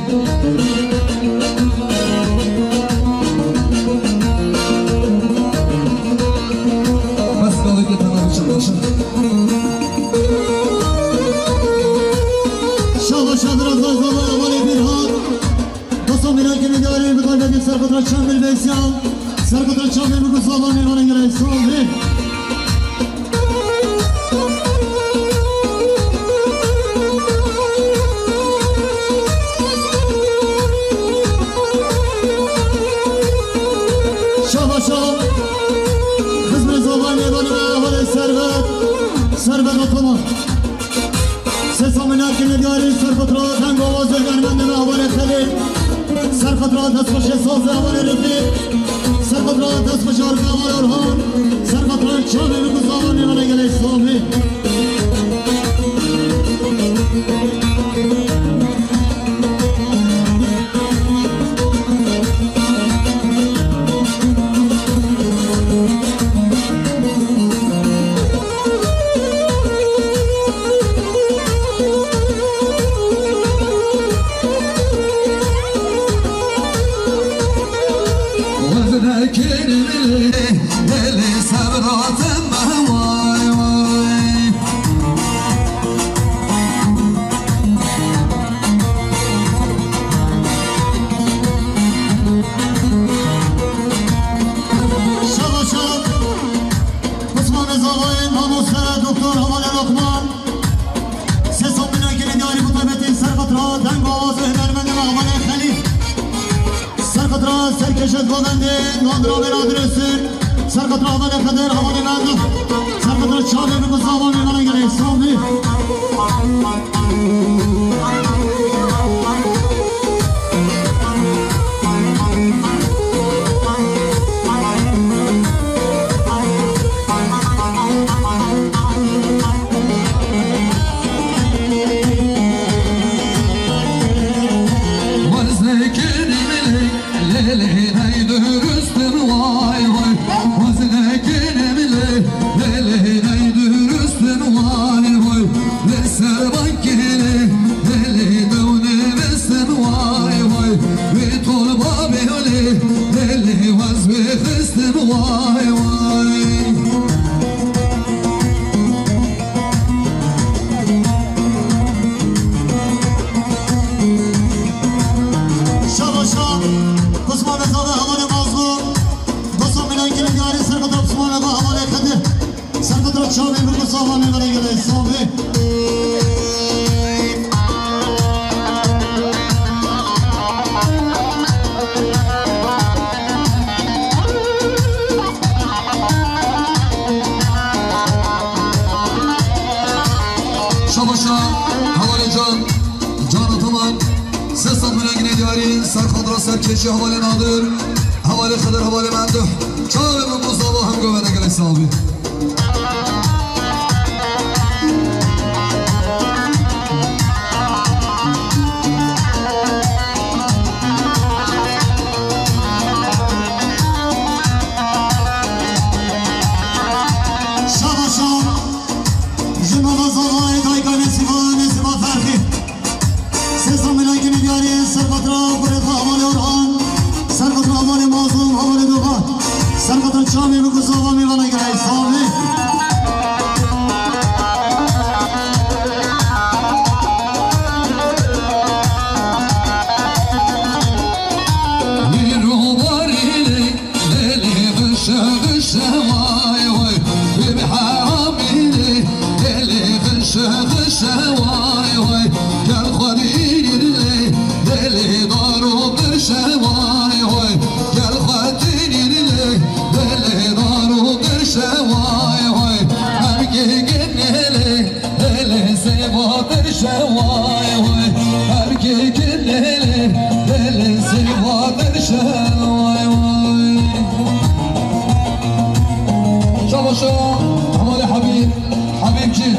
Bes kaldı ki tamam için başım. Şaba şadra zazava amalê bir hat. Dosto mirakini gari bir kalbe bir serkatra çam bir besyan. Serkatra çam bir bu zava ne var en gerek son. Şaba şab. Xizmê zavayê mêvanê me hevalê Servet. Servet Ataman. Sesa minakê me diyarî Servet ra deng awazê hunermendê me hevalê Xelîl. Servet ra destxweşê sazê hevalê Refîq. Servet ra destxweşê arka hevalê Orhan. Servet ra çavê min ku zavayê mêvanê gelê Samî. Serkeşet govendê, nandira wê nadirêsir. Serqetra hevalê Xedir, hevalê Merdo. Serqetra çavê bi ku zava mêvanê gelê Îslamê. Lê, lê, ney durustin, vay, vay. Waz nekinim lê, lê, lê, ney durustin, vay, vay. Lê ser bankê lê, lê, lê, dew nivîstin, vay, vay. Wê tolba bê lê, lê, lê, waz wê xistin, vay, vay. Şabaşa, Osman Mezada, hevalê Mazlum. Dostum, milan kilim yarî, serqetra Osman Mezada, hevalê Xedir. Serqetra çavê min, Osman Mezada, gelê Îslamê. Şabaşa, hevalê can, can ataman, sê sed milyonê diyarî, ser xatira serkêşî hevalê Nadir, hevalê Xedir, hevalê Menduh, çavê min ku zava hem govene gelek sabî. Şabaşa, ji mala zavayê dayika Nesîba, Nesîba Ferxî. Sê sed milyonê diyarî, serqetra kurê xwe hevalê Orhan, serqetra hevalê Mazlum, hevalê Doga, serqetra çavê min ku zava mêvana gelê Îslamê. Nîro barî lê, lê, lê, xişe, xişe, vay, vay. Wê bi heramî lê, lê, lê, xişe, xişe, vay, vay. Gel xwe dîr lê, lê, lê, dar û qirşe, vay, vay. Gel xwe dîr lê, lê, lê, dar û qirşe, vay, vay. Erkê genê lê, Lê sêva tirşe vay vay, her kêkin lê lê, lê sêva tirşe vay vay. Şabaşa, hevalê Habîb, Habîbcî,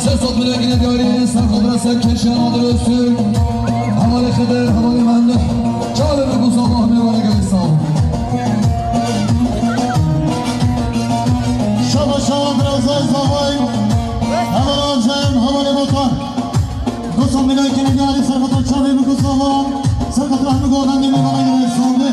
sê sed milyonê diyarî, ser xatira serkêşiya Nadir Öztürk, hevalê Xedir, hevalê Menduh, çavê min ku zava mêvana gelê sağ. Şabaşa, birazdan zavay. Heval Azem, hevalê Botan. Dostum, milyonê diyarî, serqetra çavê min ku zava, serqetra hemî govendê mêvana gelê Îslamê.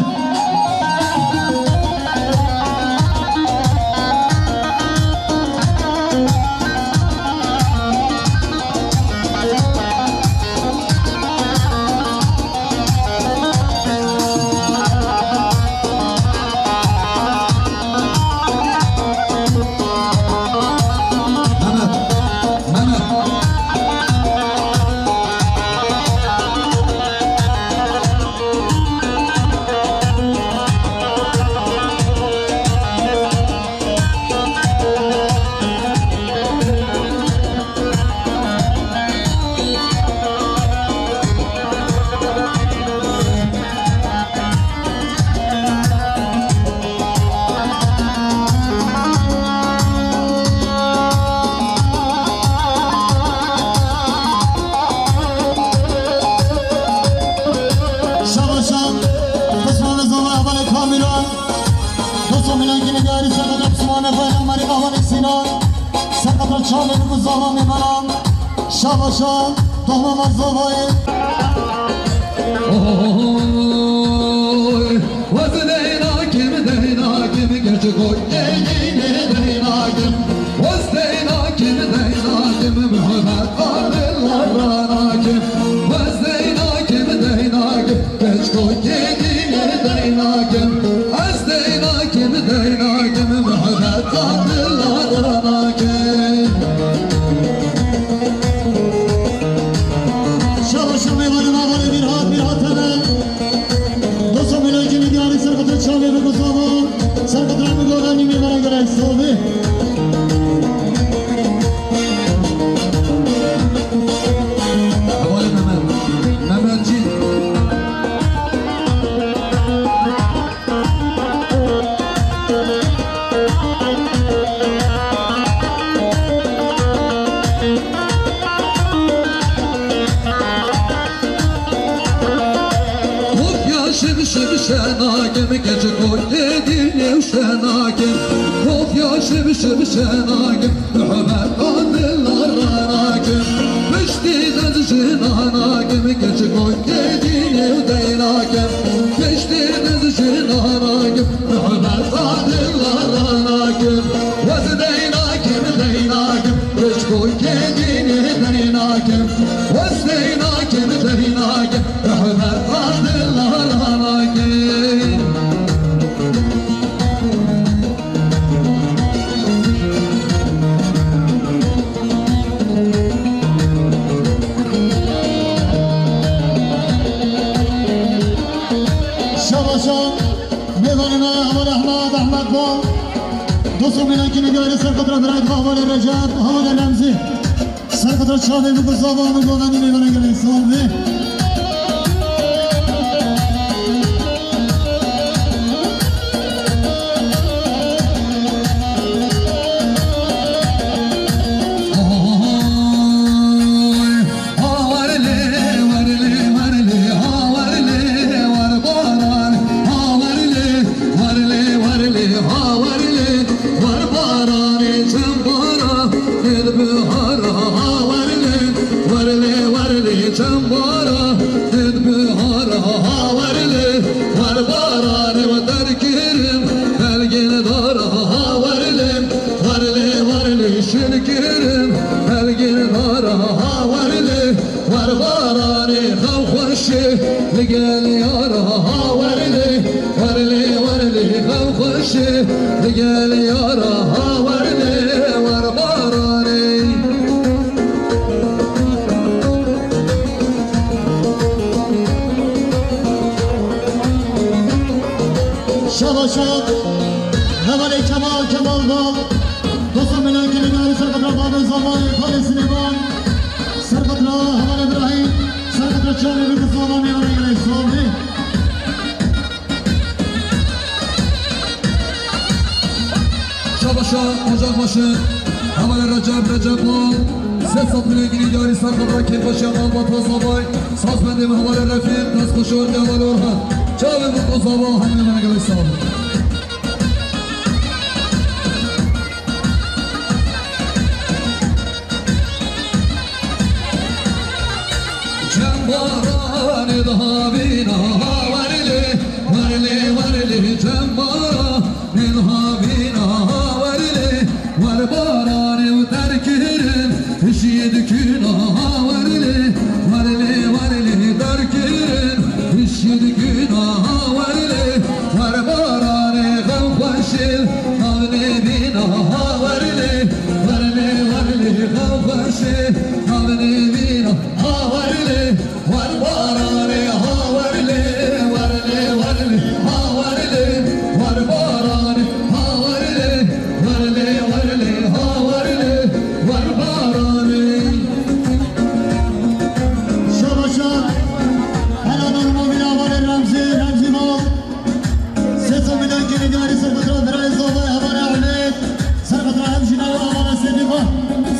Şabaşa, qismane zava hevalê Kamîran. Dostum, milyonê diyarî, serqetra pismane xwe, Emerî Avanê Sînan. Serqetra çavê min ku zava mêvana. Şabaşa, doxma me zavayê. Oy, wez deynakim, deynakim, keçiko keyînê deynakim. Wez deynakim, deynakim, muhebet adilarakim. Wez deynakim, deynakim, keçiko keyînê deynakim. Ez deynakim, deynakim, muhebet adilarakim. Şabaşa mêvanê me, hevalê Mîrhat, Mîrhat Temel. Dostum, milyonê diyarî, Ji kokê dînê û şenakim, of ya şim şim şenakim, bi hurmeta dila ranakim. Piştî dez jina nakim, ke ji kokê dînê û deynakim. Piştî dez jina nakim, bi hurmeta dila ranakim. Wez deynakim, deynakim, ke ji kokê dînê deynakim. Wez deynakim, deynakim, bi hurmeta dila ranakim. Şabaşa, mêvanê me, hevalê Ehmed, Ehmed Bal. Dostum, mêvankî nîgarî ser xwe birayê xwe, hevalê Recep, hevalê Remzî. Ser xwe çavê min ku zava min govendî mêvanê gelê sal bê. Warlê, warlê, warlê, ha warlê, war baran, ha warlê, warlê, warlê, ha warlê, war baranê çembara, êd bihara, ha warlê, warlê, warlê, çembara, êd bihara, ha warlê, war baranê we derkirin, belgên dara, ha warlê, warlê, warlê, şirkirin, belgên dara, ha warlê. War baranê xew xweşê li gel yara ha werlê, werlê, werlê xew xweşê li gel yara ha werlê, war baranê. Şaba şab, hevalê Kemal, Kemal Bal, dosta Melekê Nîgarî, Serqetra Babê Zamanê, Xalê Silêman. Serqetra hevalê Îbrahîm, serqetra çavê min ku sava mêvanê gelek sal bê. Şabaşa, ocak başı, hevalê Recep, Recep Bal, sê sed milyon gînî diyarî serqetra kêfbaşiya malbata zavay, sazbendê min hevalê Refîk, destxweşê ortê hevalê Orhan. Çavê min ku sava hemî mêvanê gelek sal bê. Çembaranê dihavîna ha werlê, werlê, werlê, çembaranê dihavîna ha werlê, wer baranê û derkirin, hişî dikûna ha werlê, werlê, werlê, derkirin, hişî dikûna ha werlê, wer baranê xew xweşê, navnê bîna ha werlê. Werlê, werlê, ha werlê, ha werlê, ha werlê, war baranê, ha werlê, werlê, werlê, ha werlê, war baranê, ha werlê, werlê, werlê, ha werlê, war baranê. Şabaşa, helalin mobîla hevalê Remzî, Remzî Mal. Sê sed milyon gînî diyarî serqetra birayê zavayê hevalê Ehmed. Serqetra hemjîna û hevala Sedî Xan.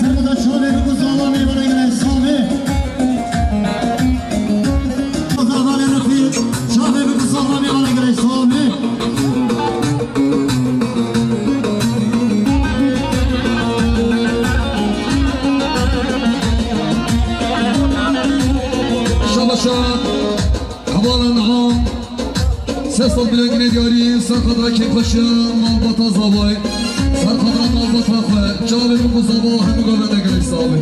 Serqetra çavê min ku zava mêvanê gelek sal bê. Hevalê Refîk, çavê min ku zava mêvanê gelek sal bê. Şabaşa. Hevalên am, sê sed milyon gînê diyarî, serqetra kêfxweşiya malbata zavayê, serqetra malbata xwe, çavê min ku zava hemû govendê gelek sal bê.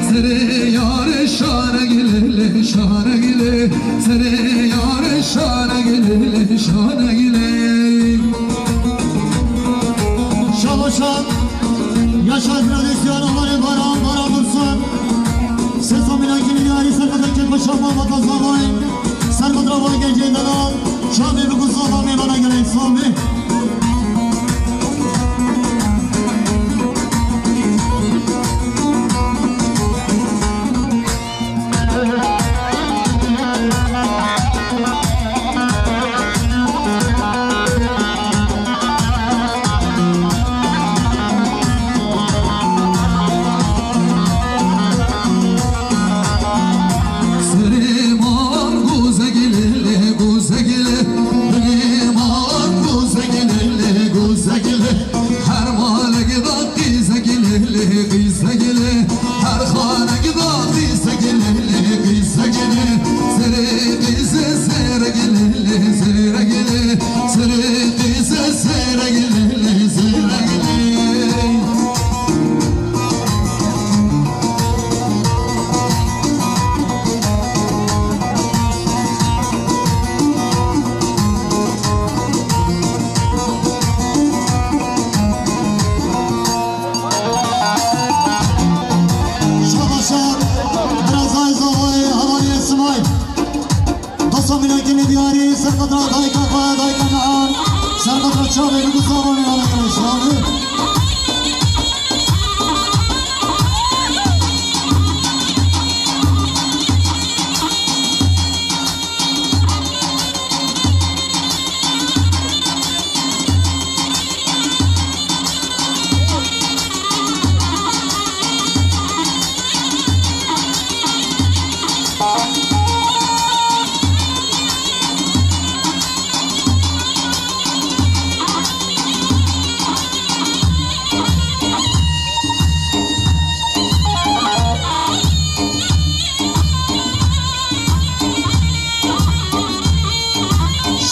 Serê yarê şanegilê, şanegilê, serê yarê şanegilê, şanegilê. Şabaşa, yaşa tradisyon, amanê Baran, Baran Dursun. Sesa milakini yarî serqeta kêfxweşa Bata zavayê, serqatra va gecê delal, çavê biku zava mêvana gelek savê. Süleyman Guzegili, Guzegili, Süleyman Guzegili, Guzegili. Her malek da qîzek lê lê, qîzek lê. Her xanek da qîzek lê lê, qîzek lê. Serê qîzê serek lê lê, serek lê. Serê qîzê serek lê lê, serek lê. Şabaşa, biraz daha zor, havaliye Simay. Dosta mülakini diyari, serqatra dayka xwe, dayka Mehan, serqatra çavê biku zava mêvana gelek savê.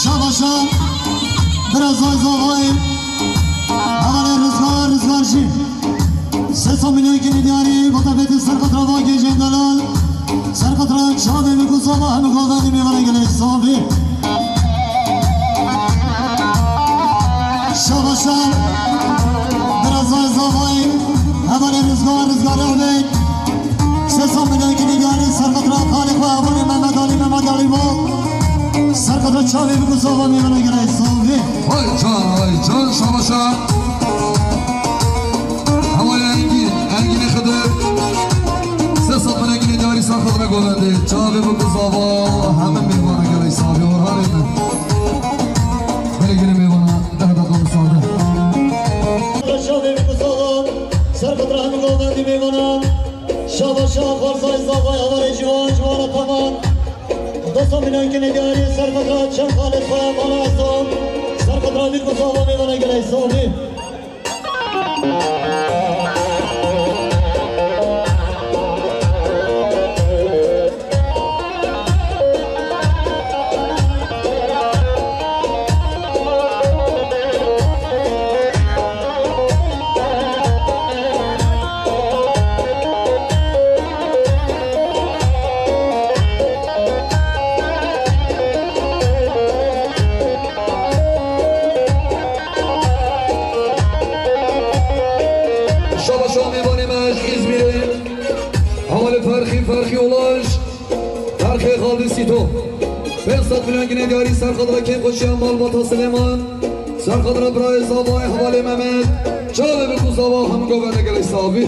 Şabaşa, biraz daha zavayê. Havale Rüzgar, Rüzgar jî. Sê sed milyon kinî diyarî, bota bêtî serqatra va gecên delal. Serqatra çavê biku zava hemû govendî mêvana gelek savê. Şabaşa, biraz daha zavayê. Havale Rüzgar, Rüzgar Ehmet. Sê sed milyon kinî diyarî, serqatra xalê xwe, Havale Mehmet Ali, Mehmet Ali bo. Serqatra çavê biku zava mêvana gelek savê. Vay can, vay can, şabaşa. Havaya Engin, Enginê Xidir. Sê sed milyon kinî diyarî serqatra govendê. Çavê biku zava, heme mêvana gelek savê, orhanê min. Belê gelê mêvana, deh deqa misade. Çavê biku zava, serqatra hemû govendî mêvana. Şabaşa, xwarzay zavay, havale ciwan, ciwana tamam. Dosta mînankê nêdiyarî serqatra çend xalê xwe mala Ezon, serqatra vîr ku zava mêvana gelek savê. Şabaşa mêvanê me ji Îzmîrê. Hevalê Ferxî, Ferxî Ulaş, Ferxê Xaldî Sîto. Pênc sed milyon ginê diyarî serqatra kêm xweşiya malbata Silêman. Serqatra birayê zavayê hevalê Mehmet. Çavê biku zava hemû govende gelek savî.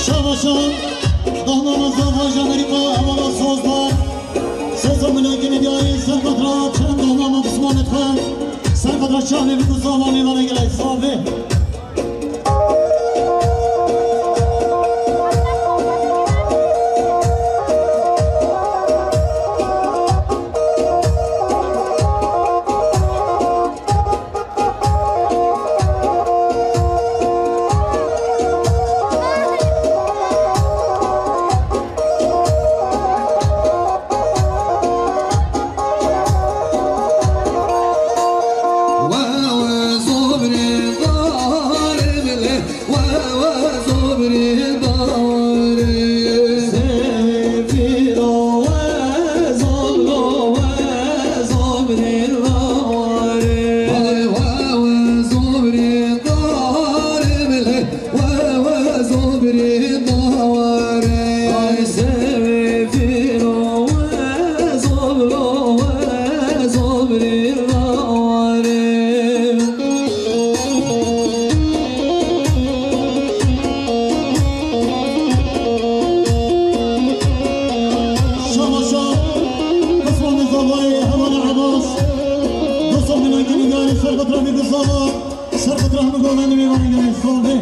Şabaşa, daxnana zava jandarî me, hevala soz be. Soza milakî diyarî, ser xatra çend daxnana bismanê xwe. Ser xatra çavê bî ku zava mêvanê gelek zaf be. Şabaşa, Osmanlı Zavayê, Hevalê Ebas, Dosan Binangî Nîgarî, Serxotra Mîrdi Zava, Serxotra hemû golanê mêvanê gelê Zavê.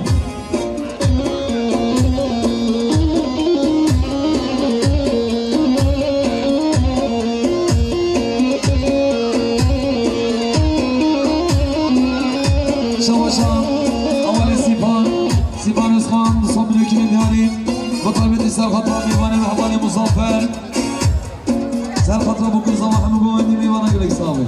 Şabaşa, Hevalê Sîpan, Sîpan Özkan, Dosan Binangî Nîgarî, bi taybetî Serxotra mêvanê me Hevalê Muzaffer. Ser xatra Bûkûr Zava hemû govendî mêvana gelek sax be.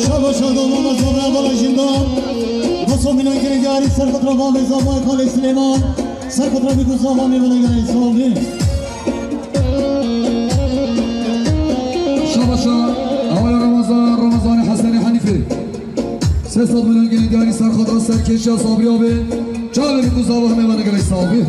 Şaba şada mama Zava bala jinda. Doso mîna gelek yarî ser xatra Bavê Zava Xalê Silêman. Ser xatra Bûkûr Zava mêvana gelek sax be. Şabaşa, Hevalê Ramazan, Ramazanê Hesenê Henîfê. Sê sed milyon gelê diyarî ser xatra serkêşiya Sabriya be. Çavê Bûkûr Zava hemê vane gelek sax be.